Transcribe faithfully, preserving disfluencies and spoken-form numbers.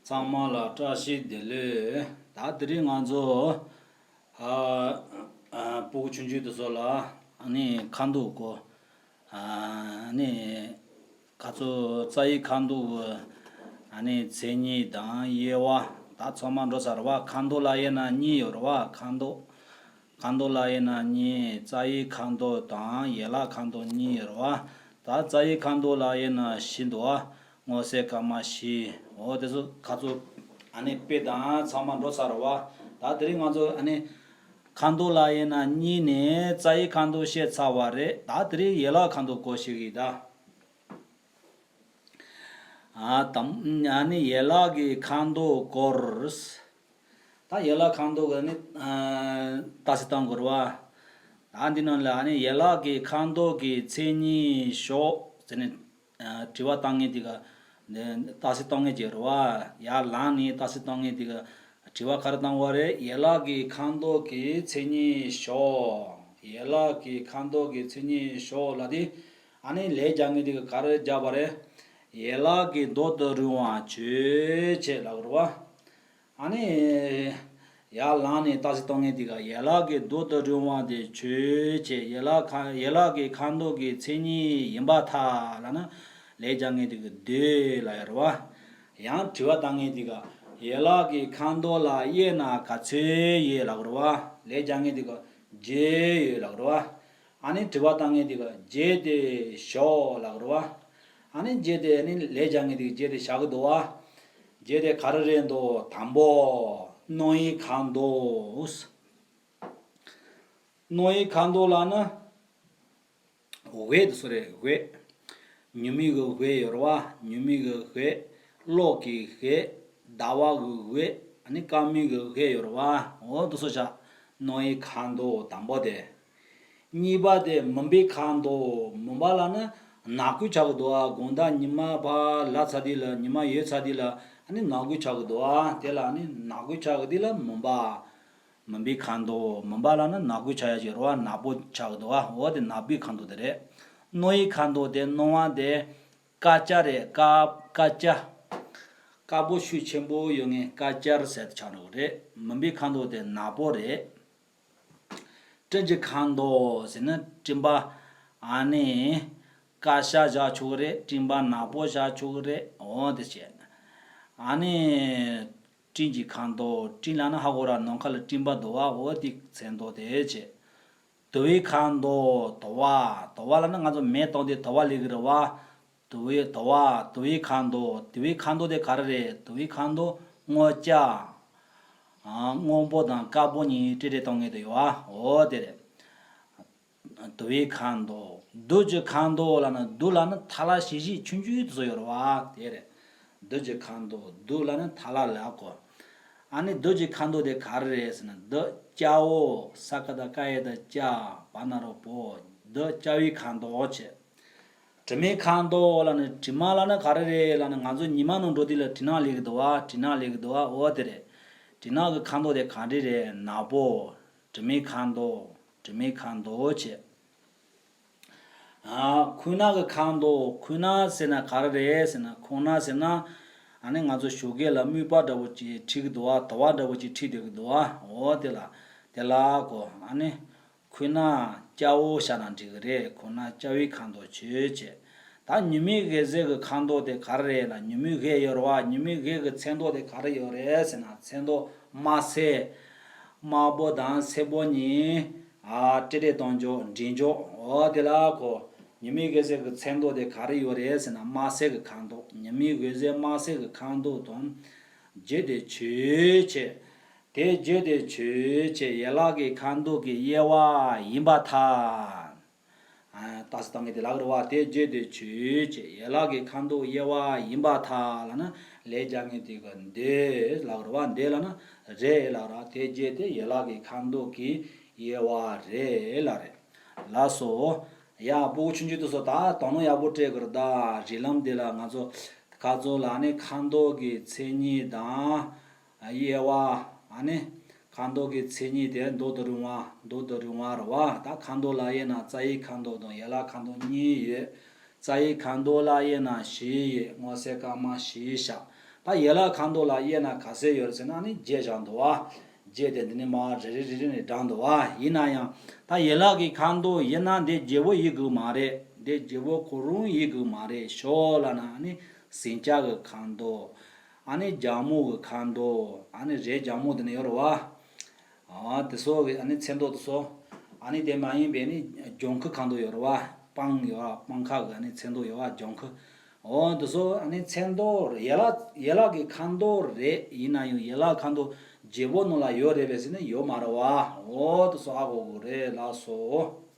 ཚང་མ་ལ་བཀྲ་ཤིས་བདེ་ལེགས། ད་དེ་རིང་ང་ཚོ་ཨ་ཨ་སྤུ་གུ་ཆུང་ཆུང་དེ་ཚོ་ལ་ཨ་ནི་ཁ་མདོག་གོ། ཨ་ནི་ཁ་ཚོ་རྩ་བའི་ཁ་མདོག་གི་ཨ་ནི་མཚན་ཉིད་དང་དབྱེ་བ། ད་ཚང་མ་འགྲོ་ཚར་བ། ཁ་མདོག་ལ་དབྱེ་ན་གཉིས་ཡོད་རེད་བ། ཁ་མདོག་ཁ་མདོག་ལ་དབྱེ་ན་གཉིས། རྩ་བའི་ཁ་མདོག་དང་ཡན་ལག་ཁ་མདོག་གཉིས་ཡོད་རེད་བ། ད་རྩ་བའི་ཁ་མདོག་ལ་དབྱེ་ན་བཞི་འདུག་བ། སྔོ་སེར་དཀར་དམར་བཞི། འོ་དེ་ཚོ་ཁ་ཚོ་ཨ་ནི་དཔེ་དང་ཚང་མ་འགྲོ་ཚར་བ། ད་དེ་རིང་ང་ཚོ་ཨ་ནི་ཁ་མདོག་ལ་དབྱེ་ན་གཉིས་ནས་རྩ་བའི་ཁ་མདོག་བཤད་ཚར་བ་རེད། ད་དེ་རིང་ཡན་ལག་ཁ་མདོག་གོ་ཞིག་ཡིན་ད། ཨ་དམ་ཨ་ནི་ཡན་ལག་གི་ཁ་མདོག་སྐོར། ད་ཡན་ལག་ཁ་མདོག་གི་ནི་ཨ་ལྟ་ཚུལ་བཏང་དགོས་རེད་བ། ད་འདི་ནང་ལ་ཨ་ནི་ཡན་ལག་གི་ཁ་མདོག་གི་མཚན་ཉིད་ཞོག་ཟེར་ནས་ཨ་དྲི་བ་བཏང་མཁན་དེ་ག་ནི་ལྟ་ཚུལ་གཏོང་མཁན་ཅིག་རེད་བ། ཡར་ལངས་ནས་ལྟ་ཚུལ་གཏོང་མཁན་དེ་ག་དྲི་བ་ག་རེ་བཏང་བ་རེད། ཡན་ལག་གི་ཁ་མདོག་གི་མཚན་ཉིད་ཞོག་ཡན་ལག་གི་ཁ་མདོག་གི་མཚན་ཉིད་ཞོག་ལབ་དུས་ཨ་ནི་ལན་རྒྱག་མཁན་དེ་ག་ག་རེ་རྒྱག་པ་རེད། ཡན་ལག་གི་མདོག་ཏུ་རུང་བ་བརྗོད་བྱེད་ལབ་རེད་བ། ཨ་ནི། ཡར་ལངས་ནས་ལྟ་ཚུལ་གཏོང་མཁན་དེ་ག་ཡན་ལག་གི་མདོག་ཏུ་རུང་བ་དེ་བརྗོད་བྱེད། ཡན་ལག་ཁ་ཡན་ལག་གི་ཁ་མདོག་གི་མཚན་ཉིད་ཡིན་པར་ཐལ་ལབ་ན། ལན་རྒྱག་མཁན་དེ་ག་འདོད་ལབ་ཡ་རེད་བ། ཡང་དྲི་བ་བཏང་མཁན་དེ་ག་ཡན་ལག་གི་ཁ་མདོག་ལ་དབྱེ་ན་ག་ཚོད་ཡོད་ལབ་རེད་བ། ལན་རྒྱག་མཁན་དེ་ག་བརྒྱད་ཡོད་ལབ་རེད་བ། ཨ་ནི་དྲི་བ་བཏང་མཁན་དེ་ག་བརྒྱད་དེ་ཞོག་ལབ་རེད་བ། ཨ་ནི་བརྒྱད་དེ་ཨ་ནི་ལན་རྒྱག་མཁན་དེ་ག་བརྒྱད་དེ་བཞག་གི་འདུག་བ། བརྒྱད་དེ་ག་རེ་རེད་འདུག་དང་པོ། རྣོ་བའི་ཁ་མདོག་རྣོ་བའི་ཁ་མདོག་ལབ་ན། དབྱེ་དེ་ཚོ་རེད། དབྱེ། ཉི་མའི་གི་དབྱེ་ཡོད་རེད་བ། ཉི་མའི་གི་དབྱེ། གློག་གི་དབྱེ། ཟླ་བ་གི་དབྱེ། ཨ་ནི་སྐར་མའི་གི་དབྱེ་ཡོད་རེད་བ། འོ་དེ་ཚོ་བཞག་རྣོ་བའི་ཁ་མདོག་དང་པོ་དེ། གཉིས་པ་དེ་མུན་པའི་ཁ་མདོག་མུན་པ་ལབ་ན་ནག་པོ་ཆགས་ཀྱི་འདུག་ཨ། དགོང་དག་ཉི་མ་ཕར་ལ་ཚར་དུས་ལ་ཉི་མ་ཡོལ་ཚར་དུས་ལ་ཨ་ནི་ནག་པོ་ཆགས་ཀྱི་འདུག་ཨ། དེ་ལ་ཨ་ནི་ནག་པོ་ཆགས་ཀྱི་དུས་ལ་མུན་པ། མུན་པའི་ཁ་མདོག་མུན་པ་ལབ་ན་ནག་པོ་ཆགས་ཡ་ཅིག་རེད་བ། ནག་པོ་ཆགས་ཀྱི་འདུག་ཨ། འོ་དེ་ནག་པོའི་ཁ་མདོག་དེ་རེད། རྣོ་བའི་ཁ་མདོག་དེ་རྣོ་བ་དེ་དཀར་ཆ་རེད། དཀར་དཀར་ཆ། དཀར་པོ་ཤུགས་ཆེན་པོ་ཡོད་ངེས་དཀར་ཆར་ཟེར་དུ་ཆགས་འགྲོ་གི་རེད། མུན་པའི་ཁ་མདོག་དེ་ནག་པོ་རེད། སྤྲིན་གྱི་ཁ་མདོག་ཟེར་ན་སྤྲིན་པ་ཨ་ནི་དཀར་ཆ་བཞག་ཆོག་གི་རེད། སྤྲིན་པ་ནག་པོ་བཞག་ཆོག་གི་རེད། འོ་དེ་བྱས། ཨ་ནི་སྤྲིན་གྱི་ཁ་མདོག་སྤྲིན་ལབ་ན་ཧ་གོ་ར། ནམ་མཁའ་ལ་སྤྲིན་པ་འདུག་བ། འོ་དེ་མཚན་མདོག་དེ་བྱས། དུ་བའི་ཁ་མདོག་དུ་བ། དུ་བ་ལབ་ན་ང་ཚོ་མེ་གཏོང་དུས་དུ་བ་སླེབས་ཀྱི་རེད་བ། དུ་བའི་དུ་བ། དུ་བའི་ཁ་མདོག་དུ་བའི་ཁ་མདོག་དེ་ག་རེ་རེད། དུ་བའི་ཁ་མདོག་སྔོ་སྐྱ། ཨ་སྔོན་པོ་དང་དཀར་པོ་གཉིས་སྤྲེལ་སྤྲེལ་གཏོང་མཁན་དེ་ཡོད་བ། འོ་དེ་རེད། དུ་བའི་ཁ་མདོག་རྡུལ་གྱི་ཁ་མདོག་ལབ་ན། རྡུལ་ལབ་ན་ཐལ་བ་ཞིག་ཞིག་ཆུང་ཆུང་དེ་ཚོ་ཡོད་རེད་བ། དེ་རེད། རྡུལ་གྱི་ཁ་མདོག་རྡུལ་ལབ་ན་ཐལ་བ་ལ་གོ། ཨ་ནི་རྡུལ་གྱི་ཁ་མདོག་དེ་ག་རེ་རེད་ཟེར་ན། རྡུལ་སྐྱ་བོ། ས་ཀ་བཏགས་སྐ་ཡ་བཏགས་སྐྱ། བ་ན་རོ་བོ། རྡུལ་སྐྱ་བོའི་ཁ་མདོག་བྱས། དྲི་མའི་ཁ་མདོག་ལབ་ན། དྲི་མ་ལབ་ན་ག་རེ་རེད་ལབ་ན། ང་ཚོ་ཉི་མ་ནང་འགྲོ་དུས་ལ་དྲི་ནག་སླེབས་ཀྱི་འདུག་བ། དྲི་ནག་སླེབས་ཀྱི་འདུག་བ། འོ་དེ་རེད། དྲི་ནག་གི་ཁ་མདོག་དེ་ག་འདྲ་རེད། ནག་པོ། དྲི་མའི་ཁ་མདོག་དྲི་མའི་ཁ་མདོག་བྱས། ཨ་ཁུག་རྣ་གི་ཁ་མདོག་ཁུག་རྣ་ཟེར་ན་ག་རེ་རེད་ཟེར་ན། ཁུག་རྣ་ཟེར་ན་ཨ་ནི་ང་ཚོ་ཞོགས་ཀས་ལ་སྨུག་པ་འདྲ་པོ་ཅིག་འཁྲིགས་ཀྱི་འདུག་བ། དུ་བ་འདྲ་པོ་ཅིག་འཁྲིགས་བསྡད་ཀྱི་འདུག་བ། འོ་དེ་ལ་དེ་ལ་གོ། ཨ་ནི་ཁུག་རྣ་སྐྱ་བོ་བཞག་ན་འགྲིག་གི་རེད། ཁུག་རྣ་སྐྱ་བོའི་ཁ་མདོག་བྱས་བྱས། ད་ཉི་མའི་འོད་ཟེར་གྱི་ཁ་མདོག་དེ་ག་རེ་རེད་ལབ། ཉི་མའི་འོད་ཡོད་རེད་བ། ཉི་མའི་འོད་ཀྱི་མཚན་མདོག་དེ་ག་རེ་ཡོད་རེད་ཟེར་ན། མཚན་མདོག་དམར་སེར། དམར་པོ་དང་སེར་པོ་གཉིས་ཨ་སྤྲེལ་སྤྲེལ་གཏོང་ཕྱོགས་འདྲེས་ཕྱོགས། འོ་དེ་ལ་གོ། ཉི་མའི་འོད་ཟེར་གྱི་མཚན་མདོག་དེ་ག་རེ་ཡོད་རེད་ཟེར་ན། དམར་སེར་གྱི་ཁ་མདོག་ཉི་མའི་འོད་ཟེར་དམར་སེར་གྱི་ཁ་མདོག་དང་བརྗོད་དེ་བྱས་བྱས། དེ་བརྗོད་དེ་བྱས་བྱས། ཡན་ལག་གི་ཁ་མདོག་གི་དབྱེ་བ་ཡིན་པར་ཐལ། ཨ་ལྟ་ཚུལ་བཏང་མཁན་དེ་ལབ་རེད་བ། དེ་བརྗོད་དེ་བྱས་བྱས། ཡན་ལག་གི་ཁ་མདོག་དབྱེ་བ་ཡིན་པར་ཐལ་ལབ་ན། ལན་རྒྱག་མཁན་དེ་ག་འདོད་ལབ་རེད་བ། འདོད་ལབ་ན་རེད་ལབ་རེད། དེ་བརྗོད་དེ་ཡན་ལག་གི་ཁ་མདོག་གི་དབྱེ་བ་རེད་ལབ་རེད། ལགས་སོ། ཡ་སྤུ་གུ་ཆུང་ཆུང་དེ་ཚོ་ད་དོ་སྣང་ཡག་པོ་སྤྲད་དགོས་རེད་ད། རིགས་ལམ་འདི་ལ་ང་ཚོ་ཁ་ཚོ་ལ་ནི་ཁ་མདོག་གི་མཚན་ཉིད་དང་དབྱེ་བ། ཨ་ནི་ཁ་མདོག་གི་མཚན་ཉིད་དེ་མདོག་ཏུ་རུང་བ། མདོག་ཏུ་རུང་བ་རེད་བ། ད་ཁ་མདོག་ལ་དབྱེ་ན་རྩ་བའི་ཁ་མདོག་དང་ཡན་ལག་ཁ་མདོག་གཉིས་ཡོད། རྩ་བའི་ཁ་མདོག་ལ་དབྱེ་ན་བཞི་ཡོད། སྔོ་སེར་དཀར་དམར་བཞི་བཞག་ད་ཡན་ལག་ཁ་དོག་ལ་དབྱེ་ན་ག་ཚད་ཡོད་རེད་ཟེར་ན་ནི་བརྒྱད་བཞག་འདུག་བ། བརྒྱད་དེ་འདི་ནས་མར་རེ་རེ་རེ་རེ་ནས་བགྲངས་འདུག་བ། ཡིན་ན་ཡང་ད་ཡན་ལག་གི་ཁ་དོག་ཡིན་ན་འདི་བརྒྱད་པོ་ཡིན་དགོས་མ་རེད། འདི་བརྒྱད་པོ་གང་རུང་ཡིན་དགོས་མ་རེད། ཤོག་ལབ་ན་ནི་ཟིང་ཆ་གི་ཁ་དོག་ཨ་ནི་རྒྱ་མོ་གི་ཁ་དོག་ཨ་ནི་རས་རྒྱ་མོ་འདི་ནས་ཡོད་རེད་བ། ཨ་དེ་ཚོ་གི་ཨ་ནི་ཚོན་མདོག་དེ་ཚོ། ཨ་ནི་དེ་མ་ཡིན་པའི་ནི་ལྗང་ཁུ་ཁ་དོག་ཡོད་རེད་བ། སྤང་ཡོད་བ། སྤང་ཁ་གི་ཨ་ནི་ཚོན་མདོག་ཡོད་བ། ལྗང་ཁུ། འོ་དེ་ཚོ་ཨ་ནི་ཚོན་མདོག་ཡན་ལག་ཡན་ལག་གི་ཁ་དོག་རེད། ཡིན་ན་ཡང་ཡན་ལག་ཁ་དོག་བརྒྱད་པོ་ནང་ལ་ཡོད་རེད་པས་ཟེར་ན་ཡོད་མ་རེད་བ། འོ་དེ་ཚོ་ཧ་གོ་དགོས་རེད། ལགས་སོ།